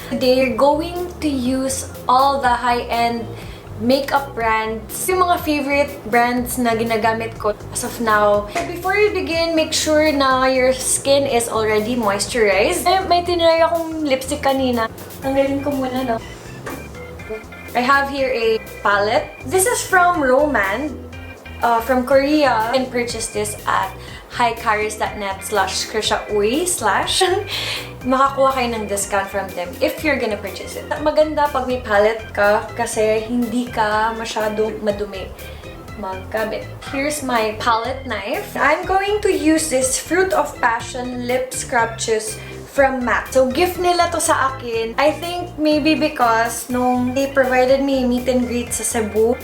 They're going to use all the high-end makeup brands, yung mga favorite brands na ginagamit ko as of now. Before you begin, make sure na your skin is already moisturized. Eh, may tinry akong lipstick kanina. Tanggalin ko muna, no? I have here a palette. This is from Romand, from Korea. You can purchase this at hicaris.net/KrishaUy/. Makakuha kayo ng discount from them if you're gonna purchase it. Maganda pag may palette ka kasi hindi ka masyadong madumi maggamit. Here's my palette knife. I'm going to use this Fruit of Passion Lip Scrubtious from MAC. So, gift nila to sa akin. I think maybe because nung they provided me meet and greet sa Cebu,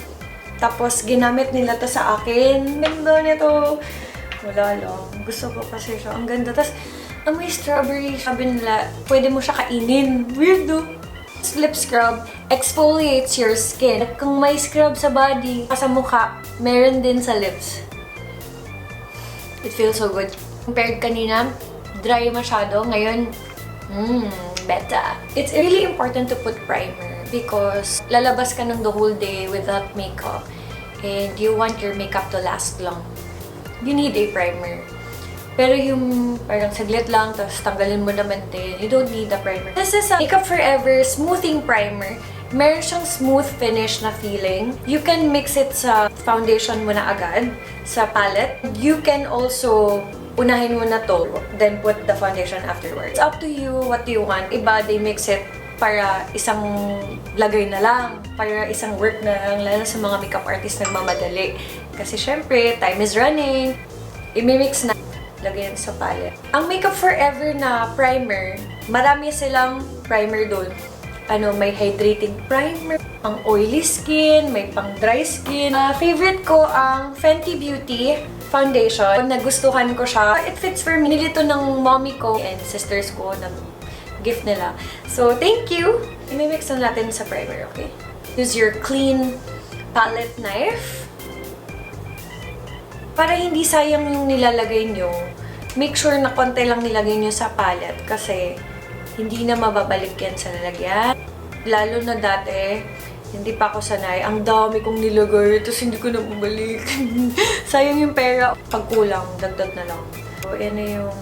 tapos ginamit nila to sa akin. Ganda nito. Wala lang. Gusto ko kasi siya. Ang ganda. Tapos, amoy strawberry. Sabi nila, pwede mo siya kainin. Weird, no? This lip scrub exfoliates your skin. Kung may scrub sa body, sa mukha, meron din sa lips. It feels so good. Compared kanina, dry masyado. Ngayon, better. It's really important to put primer because lalabas ka ng the whole day without makeup and you want your makeup to last long. You need a primer. Pero yung parang saglit lang, tapos tanggalin mo naman din, you don't need a primer. This is a Makeup Forever Smoothing Primer. Meron siyang smooth finish na feeling. You can mix it sa foundation mo na agad, sa palette. You can also unahin mo na to, then put the foundation afterwards. It's up to you what you want. Iba, they mix it para isang lagay na lang, para isang work na lang, lalo sa mga makeup artist nagmamadali. Kasi syempre, time is running. Imimix na, lagyan sa palette. Ang Makeup Forever na primer, marami silang primer doon. Ano, may hydrating primer, pang oily skin, may pang dry skin. Favorite ko ang Fenty Beauty foundation. Nagustuhan ko siya. It fits for me. Binili to ng mommy ko and sisters ko na gift nila. So, thank you! I-mix na natin sa primer, okay? Use your clean palette knife. Para hindi sayang yung nilalagay nyo, make sure na konti lang nilagay nyo sa palette kasi hindi na mababalik yan sa lalagyan. Lalo na dati, hindi pa ako sanay. Ang dami kong nilagay, tapos hindi ko na mabalik. Sayang yung pera. Pag kulang, dagdag na lang. So, yan na yung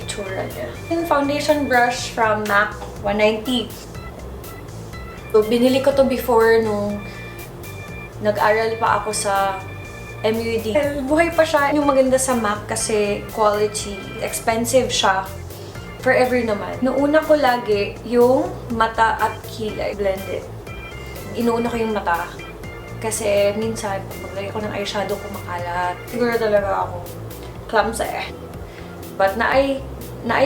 itsura niya. Yung foundation brush from MAC 190. So, binili ko to before nung nag-aral pa ako sa MUD. Buhay pa siya. Yung maganda sa MAC kasi quality. Expensive siya. Forever naman. Inuuna ko lagi yung mata at kilay. Blend it. Inuuna ko yung mata. Kasi minsan, pag maglagay ko ng eyeshadow, kumakalat. Siguro talaga ako clumsy. But naay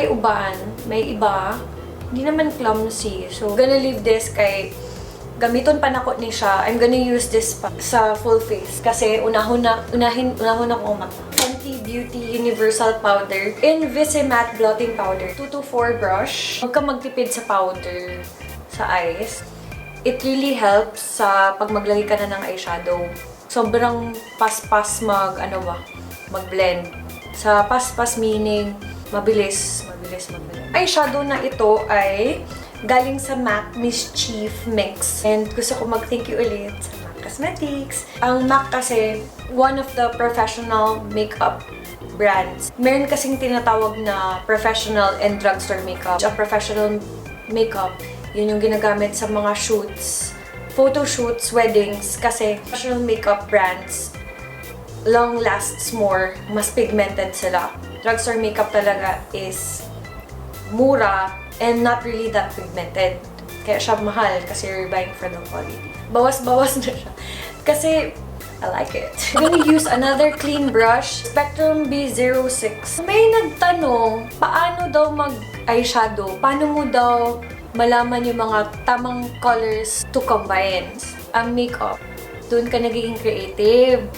uban, may iba, hindi naman clumsy. So, gonna leave this kay gamiton pa nako ni siya. I'm gonna use this pa sa full face. Kasi unahin, unahon ako mata. Fenty Beauty Universal Powder. Invisimatte Blotting Powder. 224 brush. Huwag ka magtipid sa powder sa eyes. It really helps sa pag maglagay ka na ng eyeshadow. Sobrang paspas mag, ano ba, mag-blend. Sa paspas meaning, mabilis, mabilis mag-blend. Eyeshadow na ito ay galing sa MAC Mischief Mix. And gusto ko mag-thank you ulit sa MAC Cosmetics. Ang MAC kasi, one of the professional makeup brands. Meron kasing tinatawag na professional and drugstore makeup. Ang professional makeup, yun yung ginagamit sa mga shoots, photo shoots, weddings, kasi professional makeup brands long lasts more, mas pigmented sila. Drugstore makeup talaga is mura and not really that pigmented. Kaya siya mahal kasi you're buying for the quality. Bawas-bawas na siya. Kasi I like it. I'm gonna use another clean brush, Spectrum B06. May nagtanong, paano daw mag-eyeshadow? Paano mo daw malaman yung mga tamang colors to combine? Ang makeup, doon ka nagiging creative.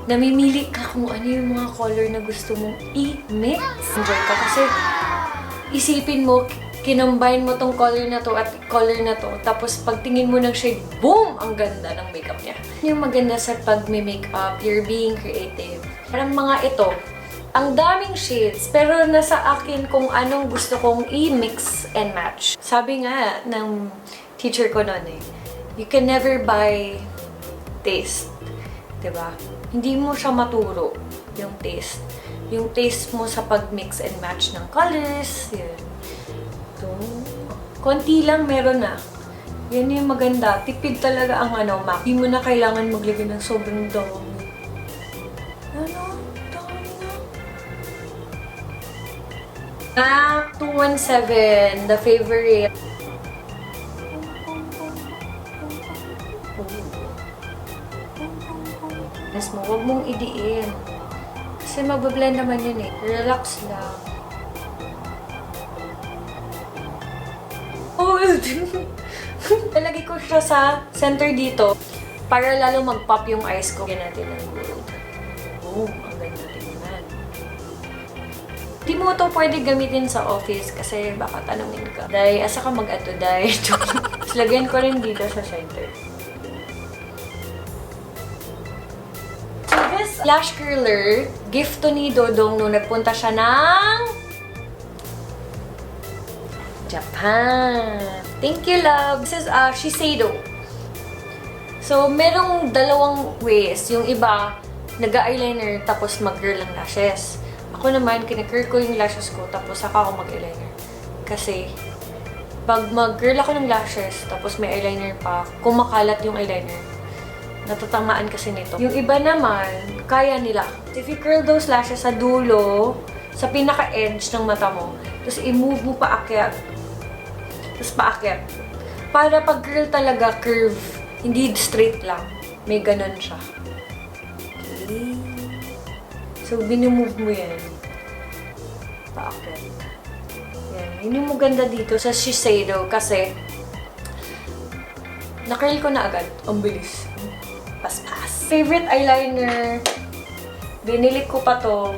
Namimili ka kung ano yung mga color na gusto mong i-mix. Enjoy ka kasi isipin mo, kinombine mo tong color na to at color na to. Tapos pagtingin mo ng shade, boom! Ang ganda ng makeup niya. Yung maganda sa pag may makeup, you're being creative. Parang mga ito, Ang daming shades, pero nasa akin kung anong gusto kong i-mix and match. Sabi nga ng teacher ko noon eh, you can never buy taste. 'Di ba? Hindi mo siya maturo, yung taste. Yung taste mo sa pag-mix and match ng colors, yun. So, konti lang meron na. Yan yung maganda. Tipid talaga ang ano, MAC. Hindi mo na kailangan maglagay ng sobrang dami. Ano? Dami na. MAC 217, the favorite. Mas mo, huwag mong idiin. Kasi magbablend naman yun eh. Relax lang. Oh, lalagay ko siya sa center dito para lalo mag-pop yung eyes ko. Lagyan natin ng gold. Oh, ang ganda tingnan. Hindi mo to pwede gamitin sa office kasi baka tanungin ka. "Day, asa ka mag-ato, day?" Tapos lagyan ko rin dito sa center. So this lash curler, gift to ni Dodong nung nagpunta siya ng Japan. Thank you, love. This is Shiseido. So, merong dalawang ways. Yung iba, nag-eyeliner tapos mag-curl ng lashes. Ako naman, kina-curl ko yung lashes ko tapos saka ako mag-eyeliner. Kasi, pag mag-curl ako ng lashes tapos may eyeliner pa, kumakalat yung eyeliner, natatamaan kasi nito. Yung iba naman, kaya nila. If you curl those lashes sa dulo, sa pinaka-edge ng mata mo, tapos i-move mo paakyat, tapos paakyat. Para pag curl talaga, curve, hindi straight lang. May ganun siya. Okay. So, binumove mo yan. Paakyat. Yan. Yun yung maganda dito sa Shiseido kasi na-curl ko na agad. Ang bilis. Paspas. Favorite eyeliner, binili ko pa to,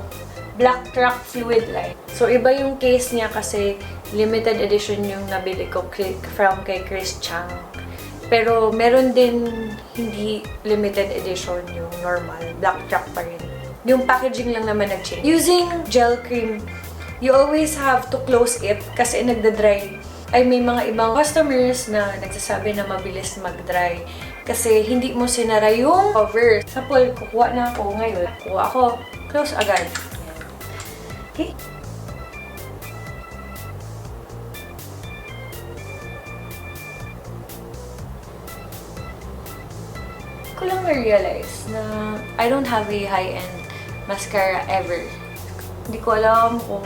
Black Track Fluid Line. So, iba yung case niya kasi limited edition yung nabili ko from kay Chris Chang. Pero meron din hindi limited edition, yung normal. Black Track pa rin. Yung packaging lang naman nag-change. Using gel cream, you always have to close it kasi nagda-dry. Ay, may mga ibang customers na nagsasabi na mabilis mag-dry kasi hindi mo sinara yung cover. Sa pool, kukuha na ako ngayon. Kuha ako, close agad. Ayan. Okay. Ko lang na-realize na I don't have a high-end mascara ever. Hindi ko alam kung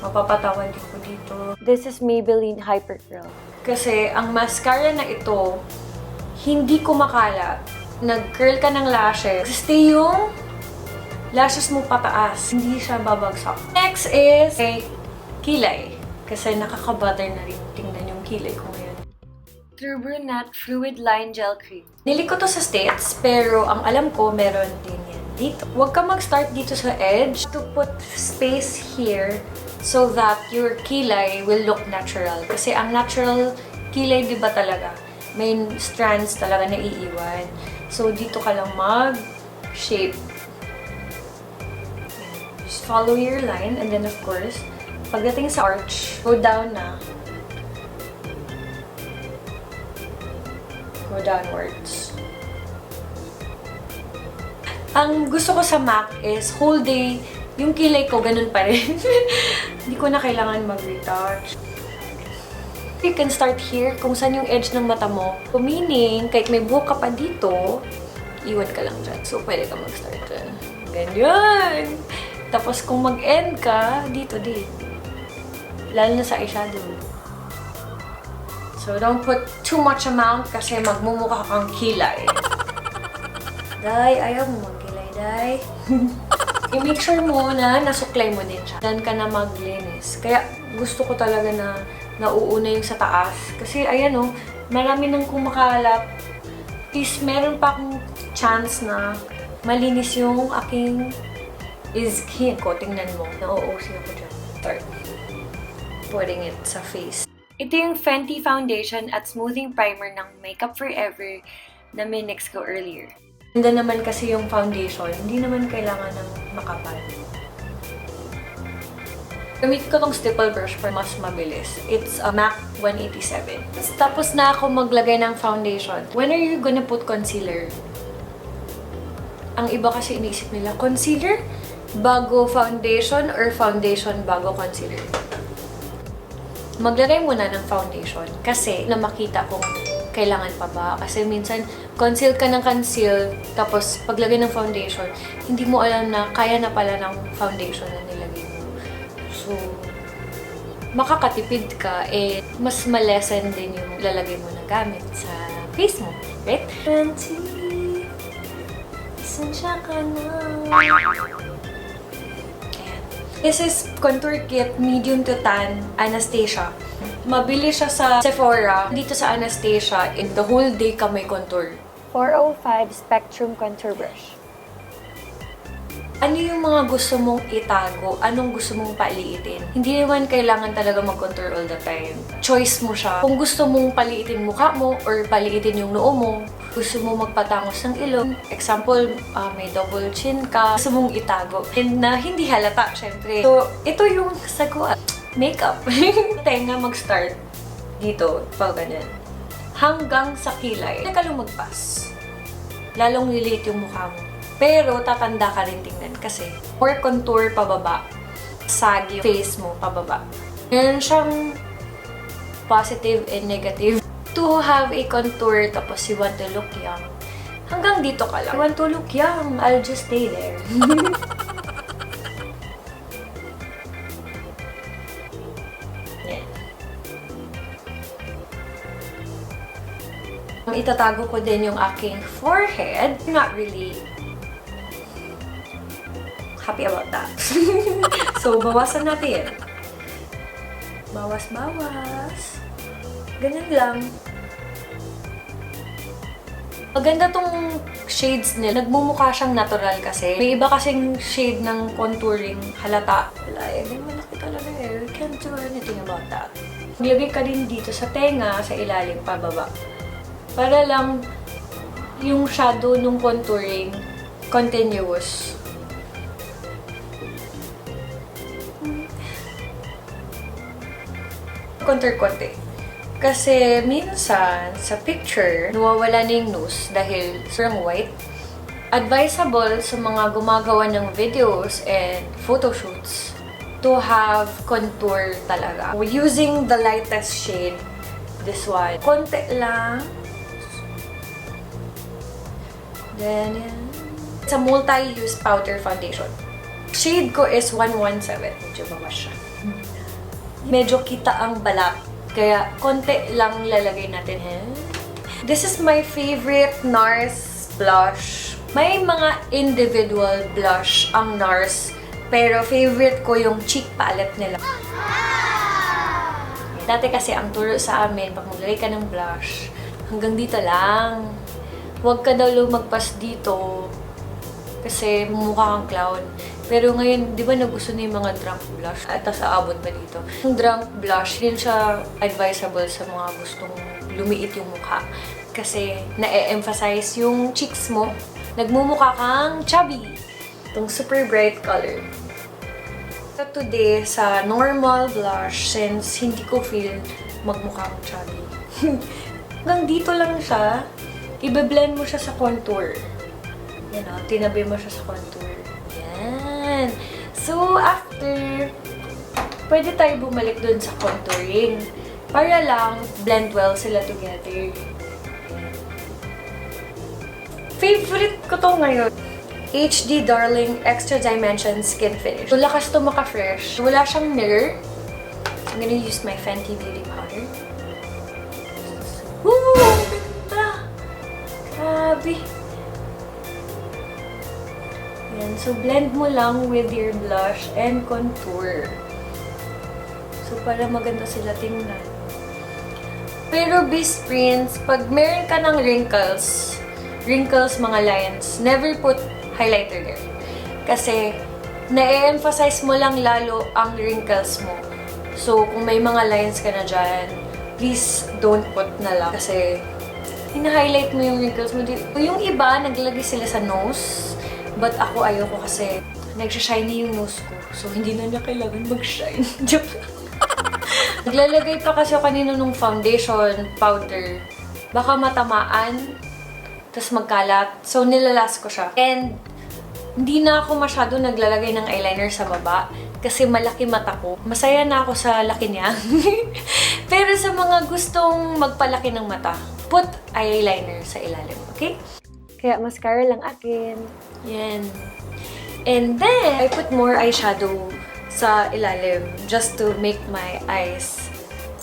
mapapatawad ako dito. This is Maybelline Hypercurl. Kasi ang mascara na ito, hindi kumakalat. Nag-curl ka ng lashes, stay yung lashes mo pataas. Hindi siya babagsak. Next is kay kilay. Kasi nakaka-bother na rin tingnan yung kilay ko ngayon. True Brunette Fluid Line Gel Cream. Nili ko to sa States, pero ang alam ko, meron din yan dito. Huwag ka mag-start dito sa edge to put space here so that your kilay will look natural. Kasi ang natural kilay, di ba talaga, may strands talaga na iiwan. So, dito ka lang mag-shape. Just follow your line and then, of course, pagdating sa arch, go down na. Go downwards. Ang gusto ko sa MAC is whole day, yung kilay ko ganun pa rin. Hindi ko na kailangan mag-retouch. You can start here kung saan yung edge ng mata mo. So, meaning, kahit may buhok ka pa dito, iwan ka lang dyan. So, pwede ka mag-start dyan. Ganyan! Tapos, kung mag-end ka, dito din. Lalo na sa eyeshadow. So, don't put too much amount kasi magmumukha kang kilay. Day, ayaw mo magkilay, day. I-make sure mo na nasuklay mo din siya. Dan ka na maglinis. Kaya gusto ko talaga na nauuna yung sa taas. Kasi ayan oh, marami nang kumakalat. Please, meron pa akong chance na malinis yung aking skin ko. Tingnan mo. Na-OOC ako dyan. Start putting it sa face. Ito yung Fenty Foundation at Smoothing Primer ng Makeup Forever na minix ko earlier. Ganda naman kasi yung foundation. Hindi naman kailangan ng makapal. Gamit ko tong stipple brush para mas mabilis. It's a MAC 187. Tapos na ako maglagay ng foundation. When are you gonna put concealer? Ang iba kasi, iniisip nila, concealer bago foundation or foundation bago concealer? Maglagay muna ng foundation kasi na makita kung kailangan pa ba. Kasi minsan, conceal ka ng conceal, tapos paglagay ng foundation, hindi mo alam na kaya na pala ng foundation na nilagay mo. So, makakatipid ka, eh, mas ma-lessen din yung lalagay mo na gamit sa face mo. Right? 20. Pasensya ka na. Ayan. This is Contour Kit Medium to Tan Anastasia. Mabili siya sa Sephora. Dito sa Anastasia, in the whole day ka may contour. 405 Spectrum Contour Brush. Ano yung mga gusto mong itago? Anong gusto mong paliitin? Hindi naman kailangan talaga mag-contour all the time. Choice mo siya. Kung gusto mong paliitin mukha mo or paliitin yung noo mo, gusto mo magpatangos ng ilong. Example, may double chin ka, gusto mong itago. And na hindi halata, syempre. So, ito yung sagot. Makeup. Tenga mag-start dito, pag ganyan. Hanggang sa kilay. Hindi ka lumagpas, lalong liliit yung mukha mo. Pero tatanda ka rin tingnan kasi more contour pababa. Saggy face mo pababa. Meron siyang positive and negative. To have a contour tapos you want to look young. Hanggang dito ka lang. You want to look young, I'll just stay there. Yan. Itatago ko din yung aking forehead. Not really happy about that. So, bawasan natin. Bawas, bawas. Ganyan lang. Maganda tong shades nila. Nagmumukha siyang natural kasi. May iba kasing shade ng contouring, halata. Wala eh. May malaki talaga eh. We can't do anything about that. Maglagay ka din dito sa tenga, sa ilalim, pababa. Para lang yung shadow nung contouring continuous. Contour konti. Kasi minsan, sa picture, nawawala na yung nose dahil sobrang white. Advisable sa mga gumagawa ng videos and photoshoots to have contour talaga. We're using the lightest shade, this one. Konti lang. Then, yan. It's a multi-use powder foundation. Shade ko is 117. Medyo bawas siya. Medyo kita ang balat. Kaya, konti lang lalagay natin. Eh? This is my favorite NARS blush. May mga individual blush ang NARS. Pero favorite ko yung cheek palette nila. Dati kasi ang turo sa amin, pag maglagay ka ng blush, hanggang dito lang. Huwag ka daw lumagpas dito kasi mukha kang clown. Pero ngayon, di ba nag-uso na yung mga drunk blush? At tas aabot pa dito. Yung drunk blush, yun siya advisable sa mga gustong lumiit yung mukha. Kasi na-emphasize yung cheeks mo. Nagmumukha kang chubby. Itong super bright color. So today, sa normal blush, since hindi ko feel magmukhang chubby, hanggang dito lang siya, ibe-blend mo siya sa contour. Yan o, tinabi mo siya sa contour. Yan. So, after, pwede tayo bumalik dun sa contouring. Para lang blend well sila together. Yan. Favorite ko to ngayon. HD Darling Extra Dimension Skin Finish. So, lakas to maka-fresh. Wala siyang mirror. I'm gonna use my Fenty Beauty powder. Woo! Ang ganda! Grabe! Yan. So, blend mo lang with your blush and contour. So, para maganda sila tingnan. Pero, Best Prince, pag meron ka ng wrinkles, wrinkles, mga lines, never put highlighter there. Kasi, na-emphasize mo lang lalo ang wrinkles mo. So, kung may mga lines ka na dyan, please don't put na lang. Kasi, hina-highlight mo yung wrinkles mo. Yung iba, naglagay sila sa nose. But ako, ayoko kasi Nagsha-shiny yung nose ko. So, hindi na niya kailangan mag-shine. Joke lang. Naglalagay pa kasi ako kanina nung foundation powder. Baka matamaan, tapos magkalat. So, nilalas ko siya. And hindi na ako masyado naglalagay ng eyeliner sa baba kasi malaki mata ko. Masaya na ako sa laki niya. Pero sa mga gustong magpalaki ng mata, put eyeliner sa ilalim, okay? Kaya mascara lang akin. Yan. And then, I put more eyeshadow sa ilalim just to make my eyes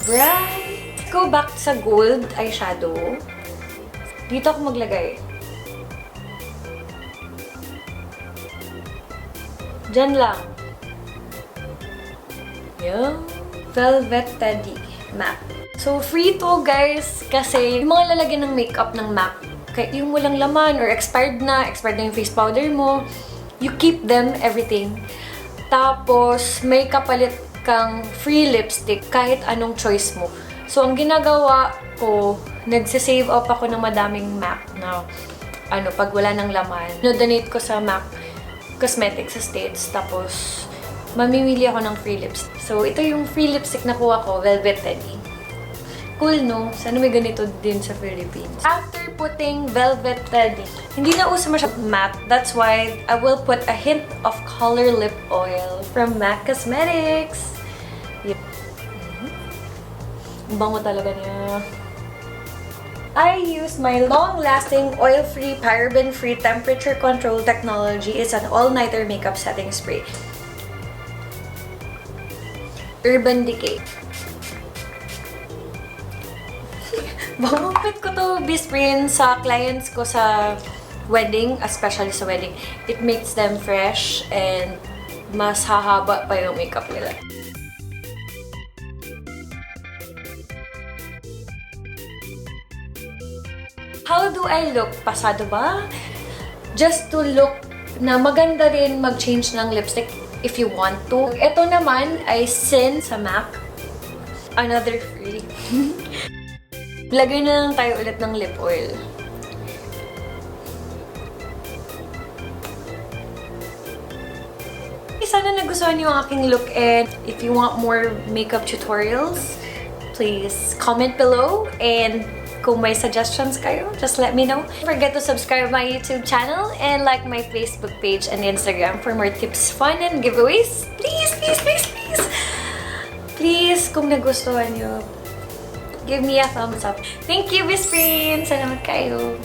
bright. Go back sa gold eyeshadow. Dito ako maglagay. Diyan lang. Yung Velvet Teddy MAC. So, free to, guys, kasi yung mga lalagyan ng makeup ng MAC, kahit yung walang laman or expired na yung face powder mo, you keep them, everything. Tapos, may kapalit kang free lipstick kahit anong choice mo. So, ang ginagawa ko, nagsisave up ako ng madaming MAC na ano, pag wala ng laman. No-donate ko sa MAC Cosmetics sa States. Tapos, mamimili ako ng free lipstick. So, ito yung free lipstick na kuha ko, Velvet Teddy. Cool, no? Sana may ganito din sa Philippines. After putting Velvet Teddy, hindi na uso masyado matte. That's why I will put a hint of color lip oil from MAC Cosmetics. Yep. Ang bango talaga niya. I use my long-lasting, oil-free, paraben-free, temperature-control technology. It's an all-nighter makeup setting spray. Urban Decay. Bango. Put ko to Bisprin sa clients ko sa wedding, especially sa wedding. It makes them fresh and mas hahaba pa yung makeup nila. How do I look? Pasado ba? Just to look na maganda rin mag-change ng lipstick if you want to. Ito naman ay Sin sa MAC. Another free. Lagay na lang tayo ulit ng lip oil. Sana nagustuhan niyo ang aking look, and if you want more makeup tutorials, please comment below, and kung may suggestions kayo, just let me know. Don't forget to subscribe my YouTube channel and like my Facebook page and Instagram for more tips, fun, and giveaways. Please, please, please, please! Please, kung nagustuhan niyo, give me a thumbs up. Thank you, Miss Prince! Salamat kayo!